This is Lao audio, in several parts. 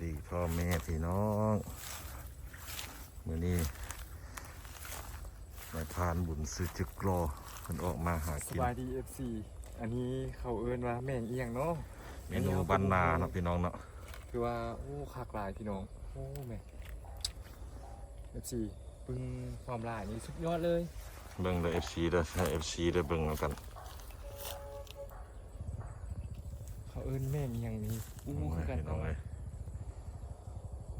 ດີພໍ່ແມ່ພີ່ນ້ອງ ມື້ນີ້ນາຍພານບຸນຊື່ຈຶກຫຼໍ່ເພິ່ນອອກມາຫາກິນ. ສະບາຍດີ ເອັຟຊີ ອັນນີ້ເຂົາເອີ້ນວ່າແມງອີ່ຫຍັງເນາະ? ເມນູບ້ານນາເນາະພີ່ນ້ອງເນາະ. ຄືວ່າ ໂອ້ ຄັກຫຼາຍພີ່ນ້ອງ. ໂອ້ ແມ່ ເອັຟຊີ ເບິ່ງຄວາມຫຼາຍນີ້ສຸດຍອດເລີຍ. ເບິ່ງເດີ ເອັຟຊີ ເດີ ໃຫ້ ເອັຟຊີ ໄດ້ເບິ່ງນຳກັນ. ເຂົາເອີ້ນແມງອີ່ຫຍັງນີ້? ອູ້ ຄືກັນ. ພີ່ນ້ອງເອີຍ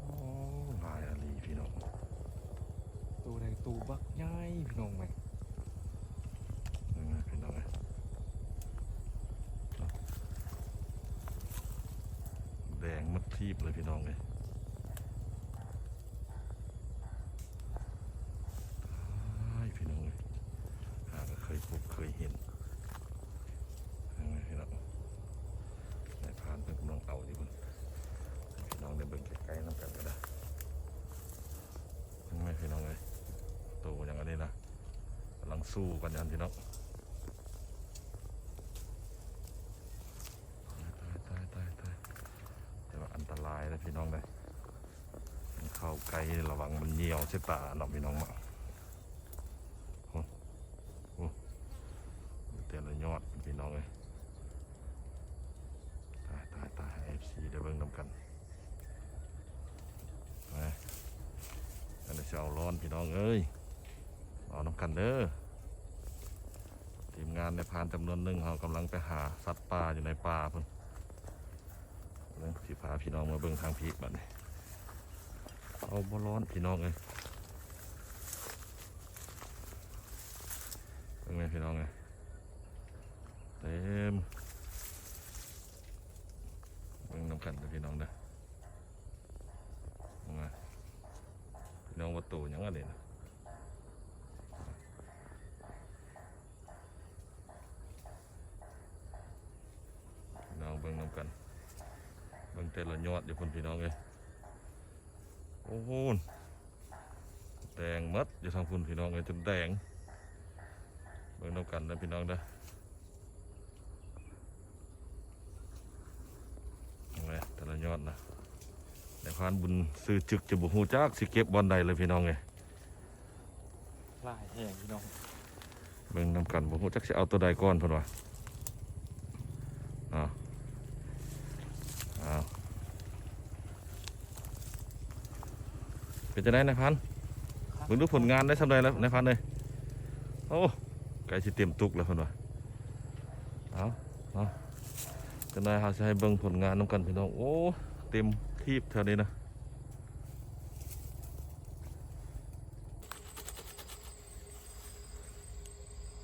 ໂອ້ ຫຼາຍອີ່ຫຼີພີ່ນ້ອງ. ໂຕໃດໂຕບັກໃຫຍ່ພີ່ນ້ອງເອີຍ. ນີ້ນະພີ່ນ້ອງເອີຍ ແດງໝົດທີບເລີຍພີ່ນ້ອງເອີຍ. ອ້າຍ ພີ່ນ້ອງເອີຍ ຫາກໍເຄີຍພົບເຄີຍເຫັນ. ເຫັນໄໝພີ່ນ້ອງ? ນາຍພານເພິ່ນກຳລັງເອົາຢູ່ພຸ້ນ. ໃຫ້ພີ່ນ້ອງໄດ້ເບິ່ງໃກ້ໆນຳກັນກໍໄດ້. ເຫັນໄໝພີ່ນ້ອງເອີຍ? ໂຕຫຍັງອັນນີ້ນະ ກຳລັງສູ້ກັນຢູ່ຫັ້ນພີ່ນ້ອງ. ຕາຍ ຕາຍ ຕາຍ ຕາຍ ແຕ່ວ່າອັນຕະລາຍເດ້ພີ່ນ້ອງເດ້. ມັນເຂົ້າໃກ້ ລະວັງມັນຍ່ຽວໃສ່ຕາເນາະພີ່ນ້ອງເນາະ. ໂອ້ ໂອ້ ແຕ່ລະຍອດພີ່ນ້ອງເອີຍ. ຕາຍ ຕາຍ ຕາຍ ໃຫ້ ເອັຟຊີ ໄດ້ເບິ່ງນຳກັນ. ມາ ອັນນີ້ຊິເອົາລ້ອນພີ່ນ້ອງເອີຍ ເອົານຳກັນເດີ. ທີມງານນາຍພານຈຳນວນໜຶ່ງ ເຮົາກຳລັງໄປຫາສັດປ່າຢູ່ໃນປ່າພຸ້ນ. ເບິ່ງ ຊິພາພີ່ນ້ອງມາເບິ່ງທາງພີ້ບັດນີ້. ເອົາບໍ່ລ້ອນພີ່ນ້ອງເອີຍ. ເບິ່ງແມ່ພີ່ນ້ອງເອີຍ ເຕັມ. ເບິ່ງນຳກັນເດີພີ່ນ້ອງເດີ. ມາ ພີ່ນ້ອງວ່າໂຕຫຍັງອັນນີ້ນະ? ພີ່ນ້ອງເບິ່ງນຳກັນ ເບິ່ງແຕ່ລະຍອດຢູ່ພຸ້ນພີ່ນ້ອງເອີຍ. ໂອ້ໂຫ ແດງໝົດຢູ່ທາງພຸ້ນພີ່ນ້ອງເອີຍ ຈົນແດງ. ເບິ່ງນຳກັນເດີພີ່ນ້ອງເດີ. ເຫັນໄໝ ແຕ່ລະຍອດນະ. ນາຍພານບຸນຊື່ຈຶກຈະບໍ່ຮູ້ຈັກຊິເກັບບ່ອນໃດເລີຍພີ່ນ້ອງເອີຍ. ຫຼາຍແຮງພີ່ນ້ອງ. ເບິ່ງນຳກັນ ບໍ່ຮູ້ຈັກຊິເອົາໂຕໃດກ່ອນເພິ່ນວ່າ. ອ້າວ ອ້າວ ເປັນຈັ່ງໃດນາຍພານ? ເບິ່ງດູຜົນງານໄດ້ສ່ຳໃດແລ້ວນາຍພານເອີຍ. ໂອ້ ໃກ້ຊິເຕັມຕຸກແລ້ວເພິ່ນວ່າ. ເອົາເນາະ ຈັກໜ່ອຍເຮົາຊິໃຫ້ເບິ່ງຜົນງານນຳກັນພີ່ນ້ອງ. ໂອ້ ເຕັມຖີບແຖວນີ້ນະ.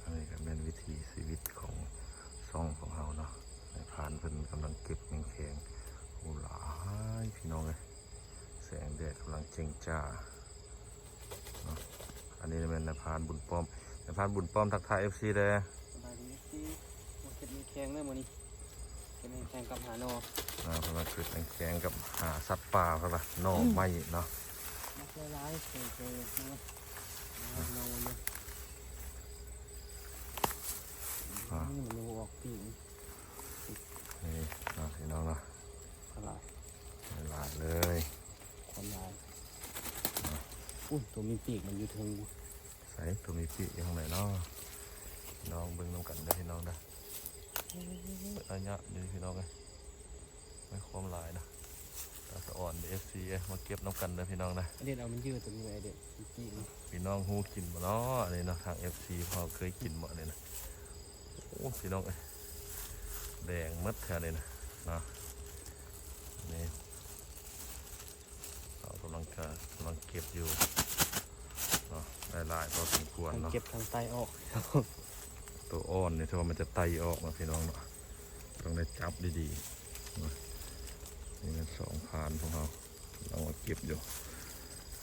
ອັນນີ້ກໍແມ່ນວິຖີຊີວິດຂອງຊ່ອງຂອງເຮົາເນາະ. ນາຍພານເພິ່ນກຳລັງເກັບແມງແຄງ. ໂອ້ ຫຼາຍພີ່ນ້ອງເອີຍ ແສງແດດກຳລັງເຈັງຈ້າເນາະ. ອັນນີ້ແມ່ນນາຍພານບຸນປ້ອມ. ນາຍພານບຸນປ້ອມ ທັກທາຍ ເອັຟຊີ ແດ່. ສະບາຍດີ ເອັຟຊີ ມາເກັບແມງແຄງເດີມື້ນີ້. ເກັບແມງແຄງກັບຫາໜໍ່. ອ່າ ເພິ່ນວ່າເກັບແມງແຄງກັບຫາສັດປ່າ ເພິ່ນວ່າໜໍ່ໄມ້ເນາະ. ມັກຫຼາຍໆ ເຊີຍໆ ເນາະ ເອົາເນາະ. ອ່າ ນີ້ມັນຍັງບໍ່ອອກປີກ. ນີ້ເນາະ ພີ່ນ້ອງເນາະ. ຫຼາຍ ຫຼາຍເລີຍ ຄວາມຫຼາຍ. ອຸ້ຍ ໂຕມີປີກມັນຢູ່ເທິງ. ໃສ ໂຕມີປີກຢູ່ທາງໃດເນາະ? ພີ່ນ້ອງເບິ່ງນຳກັນເດີພີ່ນ້ອງເດີ. ເອີ ອາຍະນີ້ພີ່ນ້ອງເອີຍ ມີຄວາມຫຼາຍນະ. ຕາສະອອນເດີ ເອັຟຊີ ເອີຍ ມາເກັບນຳກັນເດີພີ່ນ້ອງເດີ. ເດັດເອົາມັນຢູ່ຕົວນີ້ໄວ້ເດັດ ປີກນີ້. ພີ່ນ້ອງຮູ້ກິນບໍ່ເນາະ ອັນນີ້ເນາະ? ທາງ ເອັຟຊີ ເຮົາເຄີຍກິນບໍ່ ອັນນີ້ນະ? ໂອ້ ພີ່ນ້ອງເອີຍ ແດງໝົດແທ້ນີ້ນະ ເນາະ. ນີ້ ເຮົາກຳລັງກະ ກຳລັງເກັບຢູ່ເນາະ ໄດ້ຫຼາຍພໍສົມຄວນເນາະ. ທັງເກັບທັງໄຕ່ອອກ. ໂຕອ່ອນນີ້ຖືວ່າມັນຈະໄຕ່ອອກເນາະ ພີ່ນ້ອງເນາະ. ຕ້ອງໄດ້ຈັບດີໆເນາະ. ນີ້ແມ່ນສອງພານພວກເຮົາກຳລັງມາເກັບຢູ່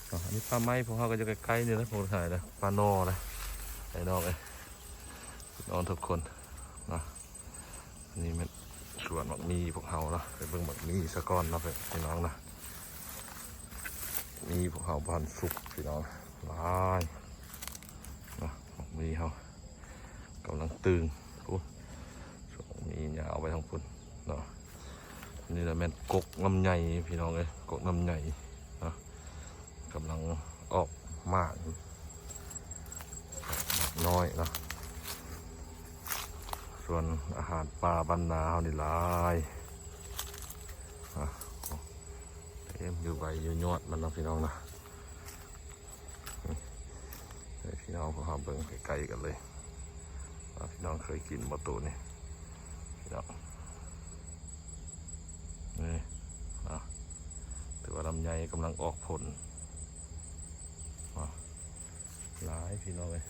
ເນາະ. ອັນນີ້ປ່າໄມ້ພວກເຮົາກໍຢູ່ໃກ້ໆນີ້ແຫຼະ ພວກເຮົານະ ປ່າໜໍ່ນະ ພີ່ນ້ອງເອີຍ ພີ່ນ້ອງທຸກຄົນເນາະ. ອັນນີ້ແມ່ນສວນໝາກມີ່ພວກເຮົາເນາະ. ໄປເບິ່ງໝາກມີ່ສາກ່ອນເນາະ ພີ່ນ້ອງເນາະ. ໝາກມີ່ພວກເຮົາບໍ່ທັນສຸກ ພີ່ນ້ອງ ຫຼາຍເນາະ. ໝາກມີ່ເຮົາກຳລັງຕຶງ. ໂອ້ ສວນໝາກມີ່ຍາວໄປທາງພຸ້ນເນາະ. ນີ້ລະແມ່ນກົກນ້ຳໃຍພີ່ນ້ອງເອີຍ ກົກນ້ຳໃຍເນາະ ກຳລັງອອກໝາກ ໝາກນ້ອຍເນາະ. ສ່ວນອາຫານປ່າບ້ານນາເຮົານີ້ຫຼາຍ ອະ ເຕັມຢູ່ໃບຢູ່ຍອດມັນເນາະພີ່ນ້ອງເນາະ. ໃຫ້ພີ່ນ້ອງພວກເຮົາເບິ່ງໃກ້ໆກັນເລີຍ ວ່າພີ່ນ້ອງເຄີຍກິນບໍ່ໂຕນີ້ ພີ່ນ້ອງ. ນີ້ເນາະ ຖືວ່າລຳໄຍກຳລັງອອກຜົນເນາະ ຫຼາຍພີ່ນ້ອງເອີຍ.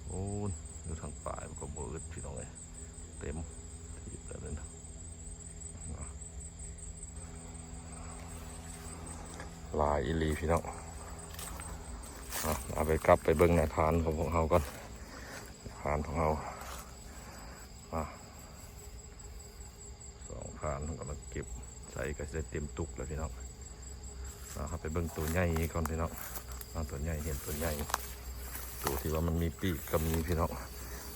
ໂອ້ ຢູ່ທາງປາຍມັນກໍບໍ່ອຶດພີ່ນ້ອງເອີຍ ເຕັມທີ່ແບບນີ້ນະ. ຫຼາຍອີ່ຫຼີພີ່ນ້ອງ. ເອົາ ເອົາໄປ ກັບໄປເບິ່ງນາຍພານຂອງພວກເຮົາກ່ອນ. ນາຍພານຂອງເຮົາ ອາ ສອງພານເພິ່ນກຳລັງເກັບໃສ່ ກໍຊິໄດ້ເຕັມຕຸກແລ້ວພີ່ນ້ອງ. ເອົາ ເຮົາໄປເບິ່ງໂຕໃຫຍ່ກ່ອນພີ່ນ້ອງ. ເອົາ ໂຕໃຫຍ່ ເຫັນໂຕໃຫຍ່ ໂຕທີ່ວ່າມັນມີປີກກໍມີພີ່ນ້ອງ.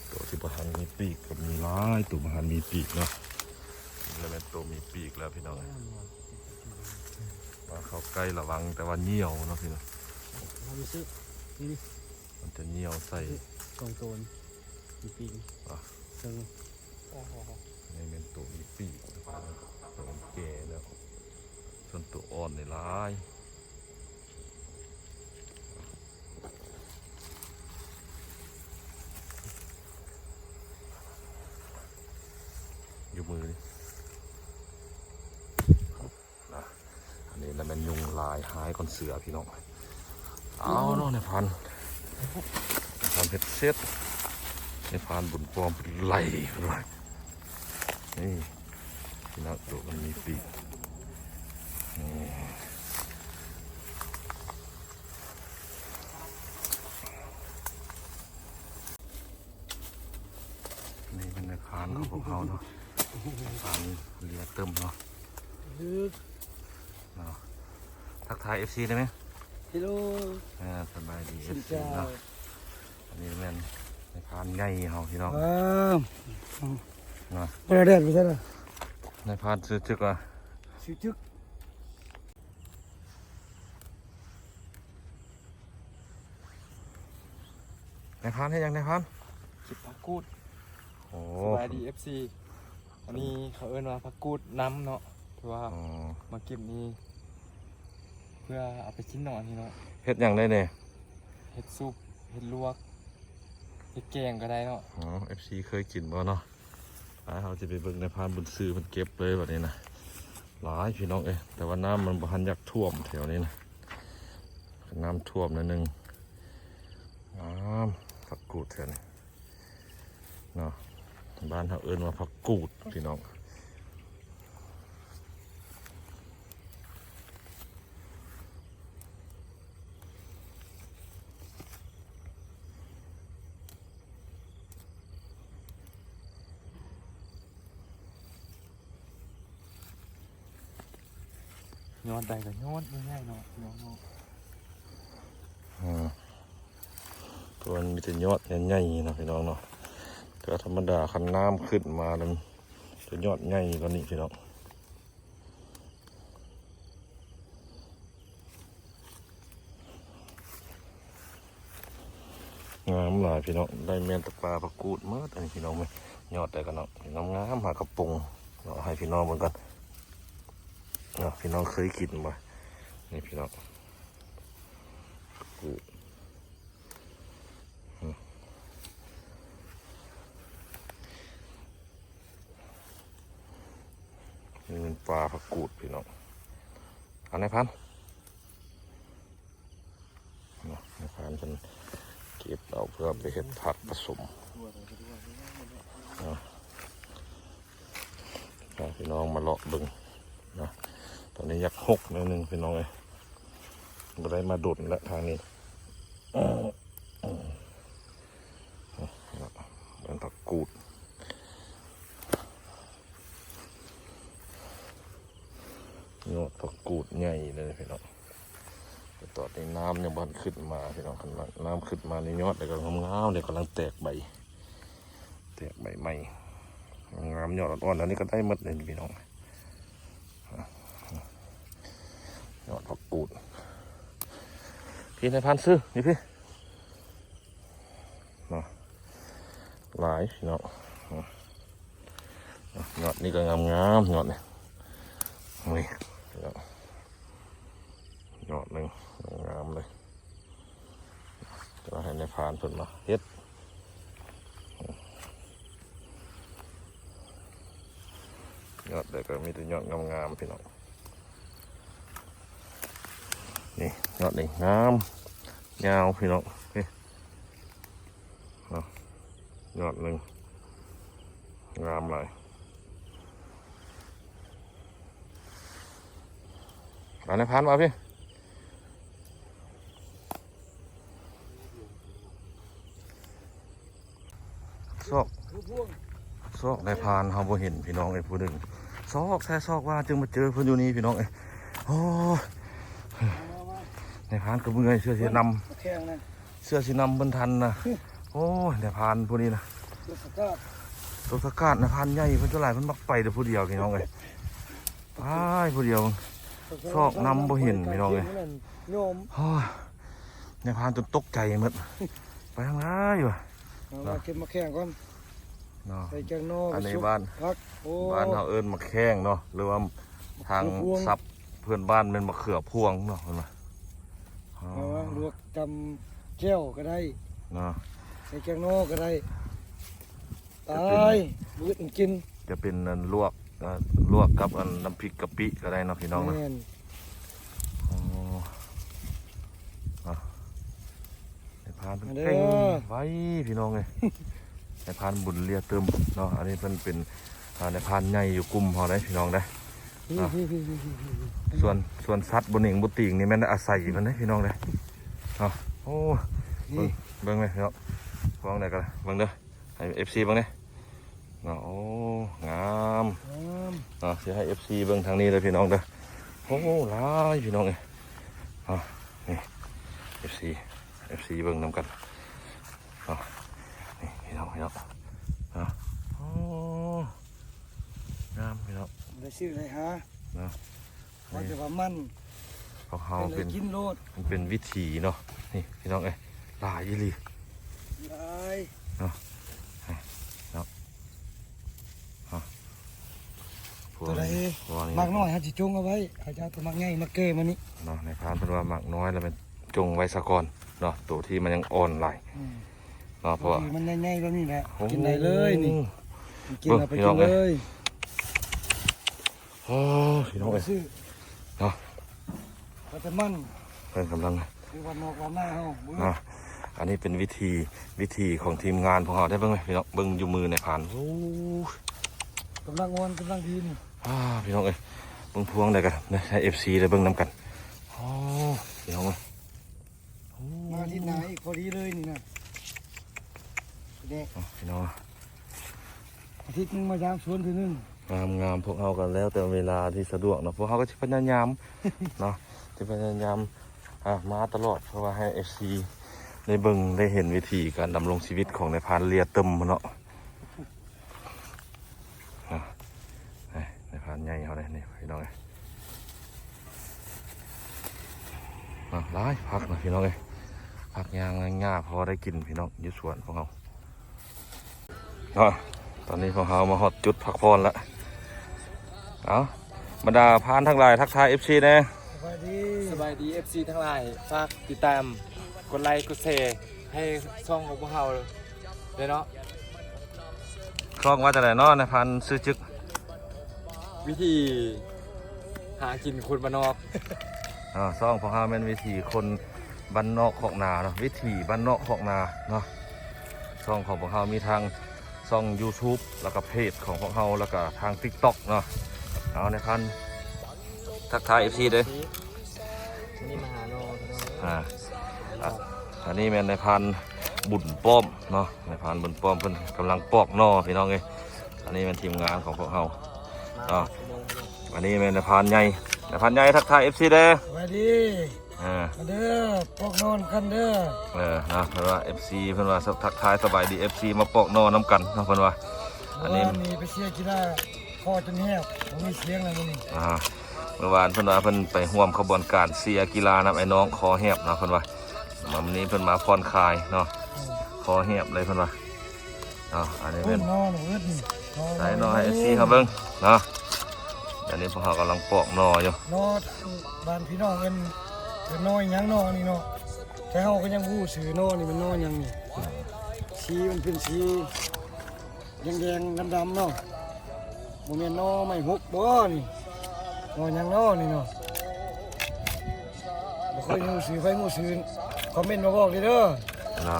ໂຕທີ່ບໍ່ທັນມີປີກກໍມີຫຼາຍ ໂຕບໍ່ທັນມີປີກເນາະ. ນີ້ແຫຼະແມ່ນໂຕມີປີກແລ້ວພີ່ນ້ອງ. ວ່າເຂົ້າໃກ້ລະວັງ ແຕ່ວ່າຍ່ຽວເນາະພີ່ນ້ອງ. ເອົາໄປຊື້ ນີ້ ມັນຈະຍ່ຽວໃສ່ ສອງໂຕນີ້ ມີປີກ ອະ ເຊິ່ງ ນີ້ແມ່ນໂຕມີປີກ ໂຕແກ່ແລ້ວ ສ່ວນໂຕອ່ອນນີ້ຫຼາຍ ຢູ່ມືນີ້ ນະ. ອັນນີ້ລະແມ່ນຍຸງລາຍຮ້າຍກ່ອນເສືອພີ່ນ້ອງ. ເອົາເນາະ ນາຍພານ ນາຍພານເຮັດເສັດ ນາຍພານບຸນປ້ອມໄລ່ເພິ່ນວ່າ. ນີ້ພີ່ນ້ອງ ໂຕມັນມີປີກ ນີ້. ນີ້ແມ່ນນາຍພານຂອງພວກເຮົາເນາະ ນາຍພານເລຍເຕີມເນາະ ເນາະ. ທັກທາຍເອັຟຊີໄດ້ໄໝ? ເຮໂລ ອ່າ ສະບາຍດີເອັຟຊີເນາະ. ອັນນີ້ແມ່ນນາຍພານໃຫຍ່ເຮົາພີ່ນ້ອງ ເນາະ. ບໍ່ໄດ້ແດດ ບໍ່ໃຊ່ລະ ນາຍພານຊື່ຈຶກວ່າ ຊື່ຈຶກ. ນາຍພານເຮັດຫຍັງນາຍພານ? ເກັບຜັກກູດ. ໂອ້ ສະບາຍດີເອັຟຊີ ອັນນີ້ເຂົາເອີ້ນວ່າຜັກກູດນ້ຳເນາະ ຖືວ່າ ອໍ ມາເກັບນີ້ເພື່ອເອົາໄປກິນເນາະ ອັນນີ້ເນາະ. ເຮັດຫຍັງໄດ້ແດ່? ເຮັດຊຸບ ເຮັດລວກ ເຮັດແກງກໍໄດ້ເນາະ. ອໍ ເອັຟຊີເຄີຍກິນບໍ່ເນາະ? ໄປ ເຮົາຊິໄປເບິ່ງນາຍພານບຸນຊື່ເພິ່ນເກັບເລີຍບັດນີ້ນະ. ຫຼາຍພີ່ນ້ອງເອີຍ ແຕ່ວ່ານ້ຳມັນບໍ່ທັນຢາກຖ້ວມແຖວນີ້ນະ ນ້ຳຖ້ວມໜ້ອຍໜຶ່ງ. ອ້າ ຜັກກູດແຖວນີ້ເນາະ ບ້ານເຮົາເອີ້ນວ່າຜັກກູດພີ່ນ້ອງ. ຍອດໃດກໍຍອດໃຫຍ່ໆເນາະ ພີ່ນ້ອງເນາະ. ອືມ ເພາະວ່າມັນມີແຕ່ຍອດໃຫຍ່ໆເນາະ ພີ່ນ້ອງເນາະ. ແຕ່ວ່າທຳມະດາຄັນນ້ຳຂຶ້ນມາແລ້ວ ຈະຍອດໃຫຍ່ກວ່ານີ້ ພີ່ນ້ອງ. ງາມຫຼາຍພີ່ນ້ອງ ໄດ້ແມ່ນແຕ່ປ່າຜັກກູດໝົດ ອັນນີ້ພີ່ນ້ອງເອີຍ. ຍອດໃດກໍເນາະ ງາມໆ ຫາກະປົງເນາະ ໃຫ້ພີ່ນ້ອງເບິ່ງກ່ອນເນາະ. ພີ່ນ້ອງເຄີຍກິນບໍ່? ນີ້ພີ່ນ້ອງ ຜັກກູດ ນີ້ແມ່ນປ່າຜັກກູດພີ່ນ້ອງ. ອັນນາຍພັນ ນາຍພັນເພິ່ນເກັບເອົາເພື່ອໄປເຮັດຜັກປະສົມເນາະ. ພາພີ່ນ້ອງມາເລາະເບິ່ງເນາະ. ຕອນນີ້ຢາກຮົກໜ້ອຍໜຶ່ງພີ່ນ້ອງເອີຍ ບໍ່ໄດ້ມາດົນແລ້ວທາງນີ້. ເປັນຜັກກູດ ຍອດຜັກກູດໃຫຍ່ເລີຍພີ່ນ້ອງ. ແຕ່ຕອນນີ້ນ້ຳຍັງບໍ່ທັນຂຶ້ນມາພີ່ນ້ອງ. ຄັນນ້ຳຂຶ້ນມານີ້ຍອດນີ້ກໍງາມໆ ນີ້ກຳລັງແຕກໃບ ແຕກໃບໃໝ່ ງາມ ຍອດອ່ອນໆ ອັນນີ້ກໍໄດ້ໝົດເລີຍພີ່ນ້ອງ. ຍອດຜັກກູດ ພີ່ນາຍພານຊື້ ນີ້ພີ່ ເນາະ ຫຼາຍພີ່ນ້ອງ ເນາະ ຍອດນີ້ກໍງາມໆ ຍອດນີ້ ນີ້ ຍອດໜຶ່ງ ງາມເລີຍ ຈະໃຫ້ນາຍພານເພິ່ນມາເຮັດ ຍອດໃດກໍມີແຕ່ຍອດງາມໆ ພີ່ນ້ອງ ນີ້ຍອດນີ້ງາມ ຍາວພີ່ນ້ອງ ນີ້ເນາະ ຍອດໜຶ່ງ ງາມຫຼາຍ ເອົານາຍພານມາພີ່ ຊອກ ຊອກນາຍພານເຮົາບໍ່ເຫັນພີ່ນ້ອງເອີຍ ຜູ້ໜຶ່ງ ຊອກແທ້ຊອກວ່າຈຶ່ງມາເຈີເພິ່ນຢູ່ນີ້ພີ່ນ້ອງເອີຍ ໂອ້ ນາຍພານກໍເມື່ອຍ ເຊື່ອຊິນຳ ແຂງນະ ເຊື່ອຊິນຳເພິ່ນທັນນະ ໂອ້ຍ ນາຍພານຜູ້ນີ້ນະ ຕົວສະກາດ ຕົວສະກາດ ນາຍພານໃຫຍ່ ເພິ່ນສ່ວນຫຼາຍເພິ່ນມັກໄປແຕ່ຜູ້ດຽວພີ່ນ້ອງເອີຍ ໄປຜູ້ດຽວ ຊອກນຳບໍ່ເຫັນພີ່ນ້ອງເອີຍ ໂອ້ຍ ນາຍພານຈົນຕົກໃຈໝົດ ໄປທາງໃດວະ ເອົາມາເກັບມາແຂງກ່ອນ ເນາະ ໃສ່ແກງໜໍ່ ອັນນີ້ ໄປຊຸບ ບ້ານ ຜັກ ໂອ້ ບ້ານເຮົາເອີ້ນໝາກແຂ້ງເນາະ ຫຼືວ່າທາງສັບເພື່ອນບ້ານແມ່ນມະເຂືອພວງເນາະ ເພິ່ນວ່າ ເອົາມາລວກຈຳແຈ່ວກໍໄດ້ເນາະ ໃສ່ແກງໜໍ່ກໍໄດ້ ຕາຍ ມື້ອື່ນກິນ ຈະເປັນອັນລວກ ເອີ ລວກກັບອັນນ້ຳພລິກກະປິກໍໄດ້ເນາະ ພີ່ນ້ອງເນາະ ແມ່ນ ອໍ ນາຍພານເພິ່ນ ມາເດີ ເກັ່ງໄວພີ່ນ້ອງເອີຍ ນາຍພານບຸນເລຍຕື່ມເນາະ ອັນນີ້ເພິ່ນເປັນ ອ່າ ນາຍພານໃຫຍ່ຢູ່ກຸ່ມເຮົາເດ້ພີ່ນ້ອງເດ້ ນີ້ ເນາະ ນີ້ ນີ້ ນີ້ ນີ້ ນີ້ ສ່ວນ ສ່ວນສັດບໍ່ເໜັງບໍ່ຕີງນີ້ແມ່ນອາໄສເພິ່ນເດ້ພີ່ນ້ອງເດ້ ເນາະ ໂອ້ ນີ້ ເບິ່ງ ເບິ່ງແມ່ພີ່ນ້ອງ ເບິ່ງໄດ້ກໍໄດ້ ເບິ່ງເດີ ໃຫ້ເອັຟຊີເບິ່ງແດ່ເນາະ ໂອ້ ງາມ ງາມ ເນາະ ຊິໃຫ້ເອັຟຊີເບິ່ງທາງນີ້ເດີພີ່ນ້ອງເດີ ໂອ້ ຫຼາຍພີ່ນ້ອງເອີຍ ເນາະ ນີ້ ເອັຟຊີ ເອັຟຊີເບິ່ງນຳກັນເນາະ ນີ້ພີ່ນ້ອງ ພີ່ນ້ອງ ເນາະ ໂອ້ ງາມພີ່ນ້ອງ ໄດ້ຊື້ໄດ້ຫາ ເນາະ ວ່າແຕ່ວ່າມັນ ຂອງເຮົາເປັນ ເປັນກິນໂລດ ມັນເປັນວິຖີເນາະ ນີ້ພີ່ນ້ອງເອີຍ ຫຼາຍອີ່ຫຼີ ຫຼາຍເນາະ ເນາະ ເນາະ ໂຕໃດມັກນ້ອຍເຮົາຊິຈົ່ງເອົາໄວ້ ເຮົາຈະເອົາໂຕມັກໃຫຍ່ມາແກ່ມື້ນີ້ເນາະ ນາຍພານເພິ່ນວ່າມັກນ້ອຍແລ້ວແມ່ນຈົ່ງໄວ້ສາກ່ອນເນາະ ໂຕທີ່ມັນຍັງອ່ອນຫຼາຍ ອືມ ເນາະ ເພາະວ່າມັນໃຫຍ່ໆແບບນີ້ແຫຼະ ໂອ້ ກິນໄດ້ເລີຍນີ້ ກິນເອົາໄປກິນເລີຍ ໂອ້ ພີ່ນ້ອງເອີຍ ເນາະ ເອົາແຕ່ມັນ ເພິ່ນກຳລັງ ຄືວ່ານອກວ່ານາເຮົາ ເນາະ ອັນນີ້ເປັນວິທີ ວິທີຂອງທີມງານພວກເຮົາໄດ້ ເບິ່ງໄໝພີ່ນ້ອງ ເບິ່ງຢູ່ມືນາຍພານ ໂອ້ ກຳລັງອ່ອນ ກຳລັງດີນີ້ ອ່າ ພີ່ນ້ອງເອີຍ ເບິ່ງພວງໃດກັນ ໃຫ້ເອັຟຊີໄດ້ເບິ່ງນຳກັນ ໂອ້ ພີ່ນ້ອງເອີຍ ມາອາທິດໜ້າອີກພໍດີເລີຍນີ້ນະ ເດ້ ພີ່ນ້ອງ ອາທິດໜຶ່ງມາຢາມສວນເທື່ອໜຶ່ງ ງາມໆ ພວກເຮົາກໍແລ້ວແຕ່ເວລາທີ່ສະດວກເນາະ ພວກເຮົາກໍຊິພະຍາຍາມເນາະ ຊິພະຍາຍາມ ອ່າ ມາຕະຫຼອດ ເພື່ອວ່າໃຫ້ເອັຟຊີໄດ້ເບິ່ງໄດ້ເຫັນວິຖີການດຳລົງຊີວິດຂອງນາຍພານເລຍເຕີມເນາະ ນາຍພານໃຫຍ່ເຮົາເດ້ນີ້ພີ່ນ້ອງເອີຍ ນະ ຫຼາຍຜັກນະພີ່ນ້ອງເອີຍ ຜັກຫຍ້າງຫຍ້າພໍໄດ້ກິນພີ່ນ້ອງ ຢູ່ສວນຂອງເຮົາ ເນາະ ຕອນນີ້ພວກເຮົາມາຮອດຈຸດພັກຜ່ອນລະ ເອົາ ບັນດາພານທັງຫຼາຍ ທັກທາຍເອັຟຊີແດ່ ສະບາຍດີ ສະບາຍດີເອັຟຊີທັງຫຼາຍ ຝາກຕິດຕາມ ກົດໄລກົດແຊໃຫ້ຊ່ອງຂອງພວກເຮົາເດີເນາະ ຊ່ອງວ່າຈັ່ງໃດເນາະ ນາຍພານຊື່ຈຶກ ວິຖີຫາກິນຄົນບ້ານນອກ ເນາະ ຊ່ອງພວກເຮົາແມ່ນວິຖີຄົນບ້ານນອກຄອກນາເນາະ ວິຖີບ້ານນອກຄອກນາເນາະ ຊ່ອງຂອງພວກເຮົາມີທາງຊ່ອງຢູທູບ ແລ້ວກໍເພຈຂອງພວກເຮົາ ແລ້ວກໍທາງຕິກຕັອກເນາະ ເອົາ ນາຍພານ ທັກທາຍເອັຟຊີເດີ້ ມື້ນີ້ມາຫາໜໍ່ພີ່ນ້ອງ ອ່າ ອ່າ ອັນນີ້ແມ່ນນາຍພານບຸນປ້ອມເນາະ ນາຍພານບຸນປ້ອມເພິ່ນກຳລັງປອກໜໍ່ພີ່ນ້ອງເອີຍ ອັນນີ້ແມ່ນທີມງານຂອງພວກເຮົາເນາະ ອັນນີ້ແມ່ນນາຍພານໃຫຍ່ ນາຍພານໃຫຍ່ທັກທາຍເອັຟຊີເດີ້ ສະບາຍດີ ອ່າ ມາເດີ້ ປອກໜໍ່ນຳກັນເດີ້ ເອີ ເນາະ ເພິ່ນວ່າເອັຟຊີ ເພິ່ນວ່າທັກທາຍສະບາຍດີເອັຟຊີ ມາປອກໜໍ່ນຳກັນເນາະ ເພິ່ນວ່າ ອັນນີ້ ມື້ວານນີ້ໄປເຊຍກິລາ ຄໍຈົນແຫບ ບໍ່ມີສຽງແລ້ວມື້ນີ້ ອ່າ ເມື່ອວານເພິ່ນວ່າເພິ່ນໄປຮ່ວມຂະບວນການເຊຍກິລານຳໄອ້ນ້ອງຄໍແຫບເນາະ ເພິ່ນວ່າ. ມາມື້ນີ້ເພິ່ນມາຜ່ອນຄາຍເນາະ ຄໍແຫບເລີຍເພິ່ນວ່າເນາະ. ອັນນີ້ແມ່ນ ໜໍ່ ໜໍ່ ໃສ່ໜໍ່ໃຫ້ເອັຟຊີເຮົາເບິ່ງເນາະ. ອັນນີ້ພວກເຮົາກຳລັງປອກໜໍ່ຢູ່ ໜໍ່ ທາງບ້ານພີ່ນ້ອງເອີ້ນ ເອີ້ນໜໍ່ຫຍັງເນາະ ອັນນີ້ເນາະ. ແຕ່ເຮົາກໍຍັງບໍ່ຮູ້ຊື່ໜໍ່ນີ້ແມ່ນໜໍ່ຫຍັງນີ້ ສີມັນເປັນສີ ແດງໆ ດຳໆ ເນາະ. ບໍ່ແມ່ນໜໍ່ໄມ້ຫົກບໍ່ນີ້? ໜໍ່ຫຍັງເນາະນີ້ເນາະ? ບໍ່ເຄີຍຮູ້ຊື່ ໃຜຮູ້ຊື່ຄອມເມັນມາບອກເດີເນາະ.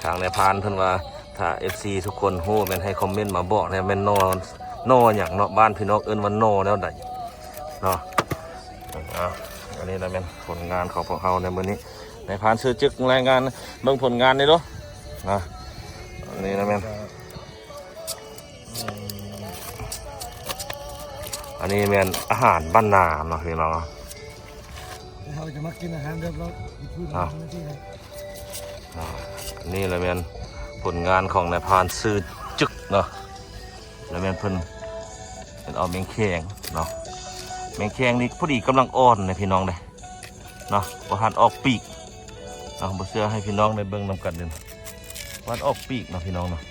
ທາງນາຍພານເພິ່ນວ່າ ຖ້າເອັຟຊີທຸກຄົນຮູ້ແມ່ນໃຫ້ຄອມເມັນມາບອກແດ່ ແມ່ນໜໍ່ ໜໍ່ຫຍັງເນາະ? ບ້ານພີ່ນ້ອງເອີ້ນວ່າໜໍ່ແນວໃດເນາະ? ອັນນີ້ລະແມ່ນຜົນງານຂອງພວກເຮົາໃນມື້ນີ້. ນາຍພານຊື່ຈຶກ ລາຍງານເບິ່ງຜົນງານນີ້ເດີ. ອັນນີ້ລະແມ່ນ ອັນນີ້ແມ່ນອາຫານບ້ານນາເນາະພີ່ນ້ອງເນາະ. ເຮົາຈະມາກິນອາຫານແບບລາວພື້ນເມືອງທີ່ ອັນນີ້ລະແມ່ນຜົນງານຂອງນາຍພານຊື່ຈຶກເນາະ. ລະແມ່ນເພິ່ນ ເພິ່ນເອົາແມງແຄງເນາະ. ແມງແຄງນີ້ພໍດີກຳລັງອ່ອນນະພີ່ນ້ອງເດ້ເນາະ ບໍ່ທັນອອກປີກເນາະ. ບໍ່ເຊື່ອໃຫ້ພີ່ນ້ອງໄດ້ເບິ່ງນຳກັນເດີ ບໍ່ທັນອອກປີກເນາະພີ່ນ້ອງເນາະ.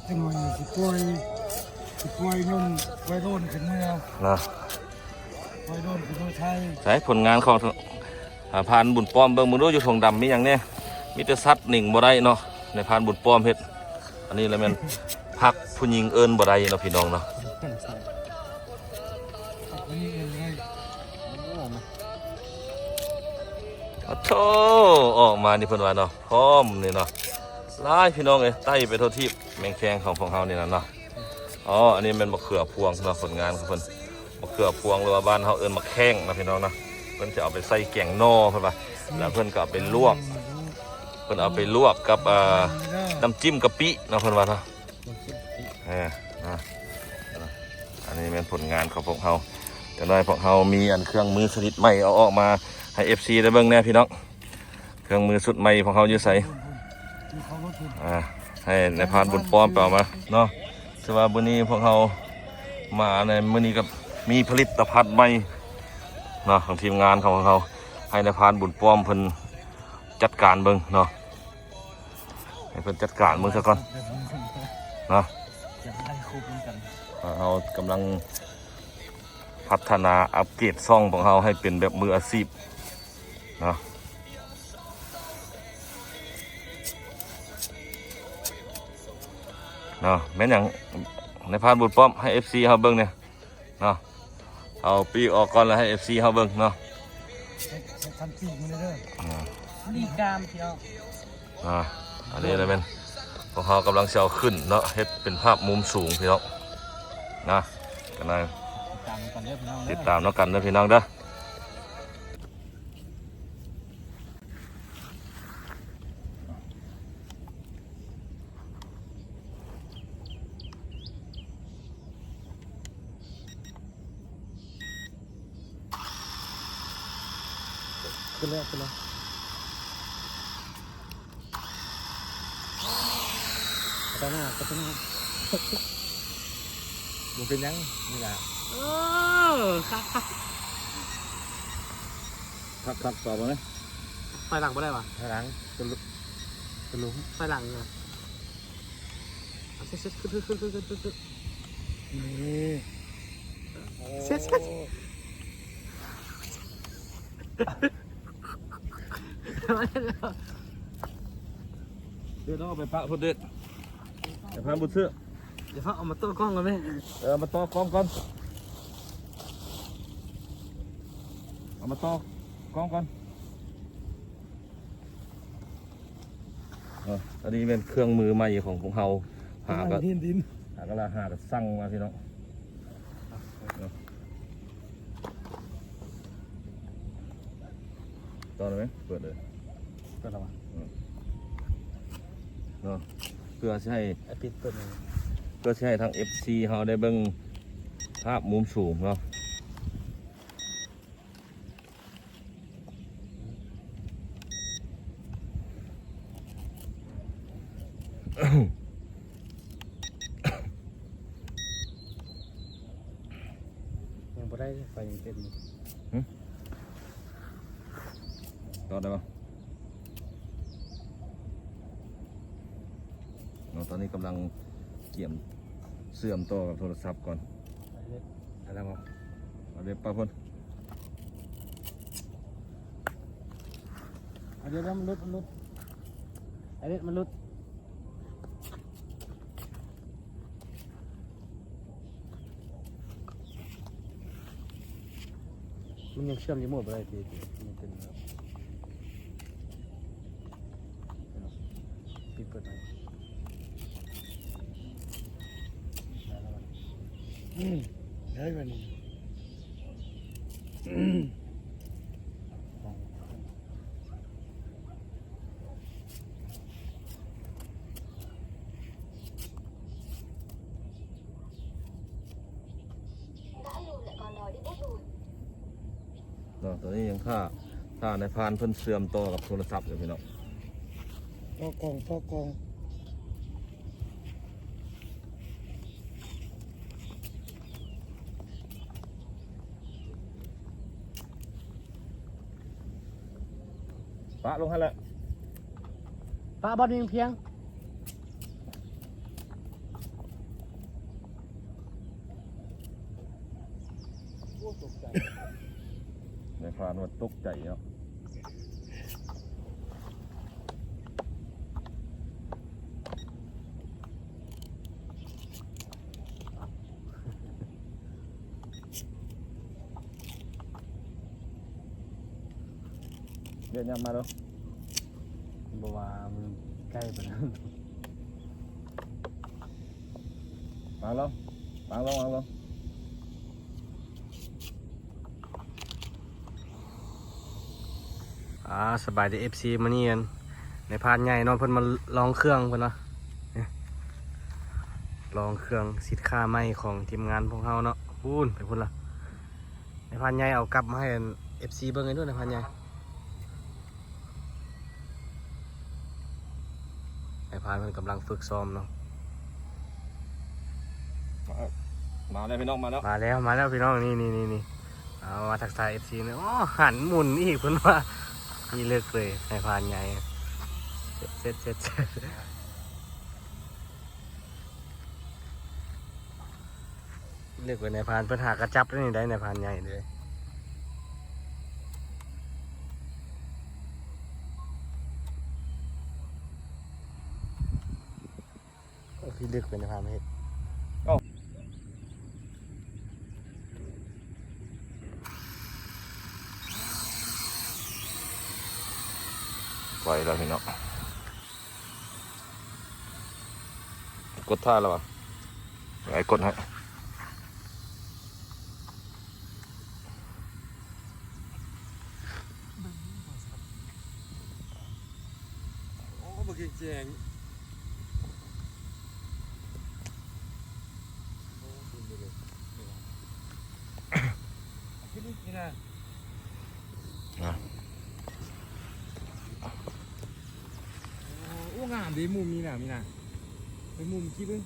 ຈັກໜ້ອຍຊິປ່ອຍ ຊິປ່ອຍໂດຣນ ປ່ອຍໂດຣນຂຶ້ນເມືອເນາະ ປ່ອຍໂດຣນຂຶ້ນເມືອໄທ. ໃສຜົນງານຂອງ ອ່າ ພານບຸນປ້ອມ ເບິ່ງ ເບິ່ງດູຢູ່ຖົງດຳມີຫຍັງແດ່? ມີແຕ່ສັດໜິງບໍ່ໄດ້ເນາະ ໃນພານບຸນປ້ອມເຮັດ. ອັນນີ້ລະແມ່ນຜັກຜູ້ຍິງເອີ້ນບໍ່ໄດ້ເນາະ ພີ່ນ້ອງເນາະ. ໂອ້ໂທ້ ອອກມານີ້ເພິ່ນວ່າເນາະ ພ້ອມນີ້ເນາະ. ຫຼາຍພີ່ນ້ອງເອີຍ ໄຕ່ໄປທົ່ວທີບ ແມງແຄງຂອງພວກເຮົານີ້ນະເນາະ. ອໍ ອັນນີ້ແມ່ນມະເຂືອພວງເນາະ ຜົນງານຂອງເພິ່ນ ມະເຂືອພວງ ຫຼືວ່າບ້ານເຮົາເອີ້ນໝາກແຂ້ງເນາະ ພີ່ນ້ອງເນາະ. ເພິ່ນຈະເອົາໄປໃສ່ແກງໜໍ່ ເພິ່ນວ່າ ແລ້ວເພິ່ນກໍເອົາໄປລວກ ເພິ່ນເອົາໄປລວກກັບ ເອີ ນ້ຳຈິ້ມກະປິເນາະ ເພິ່ນວ່າເນາະ. ເອີ ນະ ອັນນີ້ແມ່ນຜົນງານຂອງພວກເຮົາ. ຈັກໜ້ອຍພວກເຮົາມີອັນເຄື່ອງມືຊະນິດໃໝ່ ເອົາອອກມາໃຫ້ເອັຟຊີໄດ້ເບິ່ງແດ່ພີ່ນ້ອງ. ເຄື່ອງມືຊຸດໃໝ່ຂອງເຮົາຢູ່ໃສ? ອ່າ ໃຫ້ນາຍພານບຸນປ້ອມໄປເອົາມາເນາະ. ຖືວ່າມື້ນີ້ພວກເຮົາມາໃນມື້ນີ້ກໍມີຜະລິດຕະພັນໃໝ່ເນາະ ຂອງທີມງານຂອງເຮົາ ໃຫ້ນາຍພານບຸນປ້ອມເພິ່ນຈັດການເບິ່ງເນາະ ໃຫ້ເພິ່ນຈັດການເບິ່ງຊະກ່ອນເນາະ. ເຮົາກຳລັງພັດທະນາອັບເກຣດຊ່ອງຂອງເຮົາໃຫ້ເປັນແບບມືອາຊີບເນາະ. ເນາະ ແມ່ນຫຍັງ ນາຍພານບຸນປ້ອມ ໃຫ້ເອັຟຊີເຮົາເບິ່ງແດ່ເນາະ. ເອົາປີກອອກກ່ອນ ແລ້ວໃຫ້ເອັຟຊີເຮົາເບິ່ງເນາະ. ເຮັດ ເຮັດທັນປີກມັນເດີ ອືມ ດີກາມ ພີ່ນ້ອງ. ອ່າ ອັນນີ້ລະແມ່ນພວກເຮົາກຳລັງຊິເອົາຂຶ້ນເນາະ ເຮັດເປັນພາບມຸມສູງ ພີ່ນ້ອງນະ. ກັນນະ ຕິດຕາມນຳກັນເດີ ພີ່ນ້ອງເດີ. ຂຶ້ນແລ້ວ ຂຶ້ນແລ້ວ. ພັດທະນາ ພັດທະນາ ບໍ່ເປັນຫຍັງ ນີ້ລະ. ເອີ ຄັກໆ ຄັກໆ ຕໍ່ໄປນະ. ຖອຍຫຼັງບໍ່ໄດ້ຫວາ? ຖອຍຫຼັງ ຕະລຸ ຕະລຸ ຖອຍຫຼັງນະ. ເຊັດ ເຊັດ ຂຶ້ນ ຂຶ້ນ ຂຶ້ນ ຂຶ້ນ ຂຶ້ນ ຂຶ້ນ. ນີ້ ເຊັດ ເຊັດ. ເດດ ເອົາໄປປະພຸດເດດ ໄປພາບຸນເຊືອ. ດຽວເຮົາເອົາມາຕໍ່ກ້ອງກ່ອນແມ່. ເອີ ເອົາມາຕໍ່ກ້ອງກ່ອນ ເອົາມາຕໍ່ກ້ອງກ່ອນ. ເອີ ອັນນີ້ແມ່ນເຄື່ອງມືໃໝ່ຂອງພວກເຮົາ ຫາກະ ຫາກະລະ ຫາກະສັ່ງມາ ພີ່ນ້ອງ. ຕໍ່ໄດ້ໄໝ? ເປີດເລີຍ ເປີດແລ້ວຫວາ? ເນາະ ເພື່ອຊິໃຫ້ ເພື່ອຊິໃຫ້ທາງເອັຟຊີເຮົາໄດ້ເບິ່ງພາບມຸມສູງເນາະ. ເ ເປັນ ຫຶ? ຕໍ່ໄດ້ບໍ່? ເນາະ ຕອນນີ້ກຳລັງກຽມເຊື່ອມຕໍ່ກັບໂທລະສັບກ່ອນ. ໄດ້ແລ້ວບໍ່? ເອົາເວັບປະພຸ້ນ. ເອົາ ດຽວ ມັນຫຼຸດ ມັນຫຼຸດ ໄອເວັບ ມັນຫຼຸດ. ມັນຍັງເຊື່ອມຣີໂມດບໍ່ໄດ້ຕິ ມັນເປັນແບບ ປິດເປີດໄດ້ ໄດ້ແລ້ວບັດນີ້ ອືມ ໄດ້ບັດນີ້ ອືມ. ເນາະ ຕອນນີ້ຍັງຖ້າ ຖ້ານາຍພານເພິ່ນເຊື່ອມຕໍ່ກັບໂທລະສັບຢູ່ພີ່ນ້ອງ. ຕໍ່ກ່ອງ ຕໍ່ກ່ອງ. ປະລົງຫັ້ນແຫຼະ ປະບ່ອນນີ້ພຽງ. ໂອ້ ຕົກໃຈ ນາຍພານວ່າຕົກໃຈເນາະ. ວຽກຍາມມາເດີ ບໍ່ວ່າມັນໃກ້ປານນັ້ນ. ວາງລົງ ວາງລົງ ວາງລົງ. ອ່າ ສະບາຍດີ ເອັຟຊີ ມື້ນີ້ອັນ ນາຍພານໃຫຍ່ເນາະ ເພິ່ນມາລອງເຄື່ອງເພິ່ນວ່າ ລອງເຄື່ອງສິນຄ້າໃໝ່ຂອງທີມງານພວກເຮົາເນາະ. ພຸ້ນ ໄປພຸ້ນລະ ນາຍພານໃຫຍ່ເອົາກັບມາໃຫ້ອັນ ເອັຟຊີ ເບິ່ງໃຫ້ດ້ວຍ ນາຍພານໃຫຍ່. ນາຍພານເພິ່ນກຳລັງຝຶກຊ້ອມເນາະ. ມາແລ້ວພີ່ນ້ອງ ມາແລ້ວ ມາແລ້ວ ມາແລ້ວພີ່ນ້ອງ. ນີ້ໆໆ ເອົາມາທັກທາຍ ເອັຟຊີ ເນາະ. ໂອ້ ຫັນໝູນອີກເພິ່ນວ່າ ນີ້ເລິກເລີຍ ນາຍພານໃຫຍ່. ເສັດ ເສັດ ເສັດ ເສັດ. ເລິກໄວ້ ນາຍພານເພິ່ນຫາກະຈັບໄດ້ນີ້ໄດ໋ ນາຍພານໃຫຍ່ເດ້. ໂອ້ ຄືເລິກໄວ້ ນາຍພານເຮັດ. ໄວແລ້ວພີ່ນ້ອງ. ກົດຖ້າແລ້ວຫວາ? ໃຫ້ກົດໃຫ້. ໂອ້ ບໍ່ເກັ່ງແຈ້ງ. ໂອ້ ຂຶ້ນໄປເລີຍ. ຂຶ້ນອີກນີ້ນະ. ອ່ະ ໂອ້ ງາມເດ້ ມຸມນີ້ນະ ນີ້ນະ ໄປມຸມກີ້ເບິ່ງ.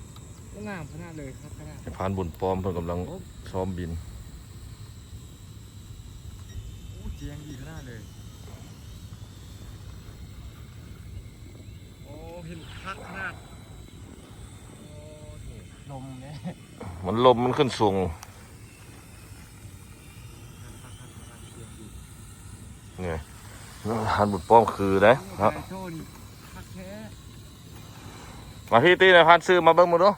ໂອ້ ງາມຂະໜາດເລີຍ ຄັກຂະໜາດ. ໃຫ້ພານບຸນປ້ອມເພິ່ນກຳລັງ ໂອ້ ຊ້ອມບິນ. ໂອ້ ແຈ້ງດີຂະໜາດເລີຍ. ໂອ້ ເຫັນຄັກຂະໜາດ. ໂອ້ ລົມເດ້ ມັນລົມ ມັນຂຶ້ນສູງ. ນີ້ ຮ້ານບຸນປ້ອມຄືເດ້ເນາະ. ມາພີ້ຕິ ນາຍພານ ຊື້ມາເບິ່ງເບິ່ງດູ.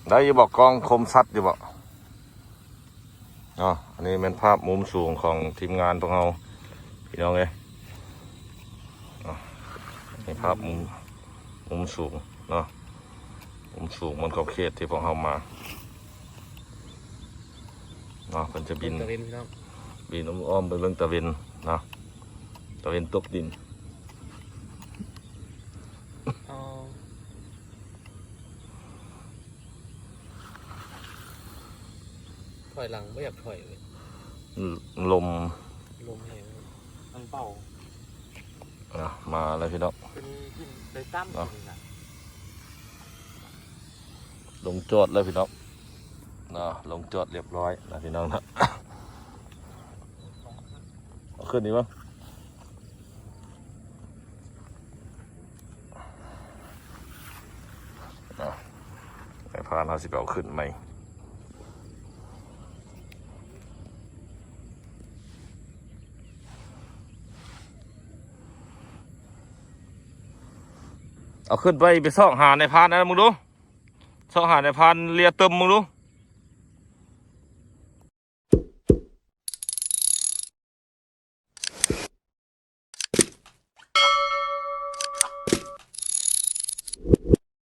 ໄດ້ຢູ່ບໍ່? ກ້ອງຄົມຊັດຢູ່ບໍ່? ເນາະ ອັນນີ້ແມ່ນພາບມຸມສູງຂອງທີມງານພວກເຮົາ ພີ່ນ້ອງເອີຍ. ເນາະ ໃນພາບມຸມ ມຸມສູງເນາະ ມຸມສູງ ມັນຂອບເຂດທີ່ພວກເຮົາມາເນາະ. ເພິ່ນຈະບິນ ເບິ່ງຕາເວັນພີ່ນ້ອງ ບິນອ້ອມໆ ໄປເບິ່ງຕາເວັນເນາະ ຕາເວັນຕົກດິນ. ຖອຍຫຼັງບໍ່ຢາກຖອຍເລີຍ ລົມ ລົມແຮງ ມັນເປົ່າ. ອ່ະ ມາແລ້ວພີ່ນ້ອງ ເປັນດິນໄດ້ຕ່ຳ ເນາະ ນີ້ນະ. ລົງຈອດແລ້ວພີ່ນ້ອງ. ເນາະ ລົງຈອດລຽບຮ້ອຍນະພີ່ນ້ອງເນາະ. ເອົາຂຶ້ນອີກບໍ່? ນາຍພານເຮົາຊິໄປເອົາຂຶ້ນໃໝ່. ເອົາຂຶ້ນໄປ ໄປຊອກຫານາຍພານນັ້ນເບິ່ງດູ. ຊອກຫານາຍພານເລຍເຕີມເບິ່ງດູ.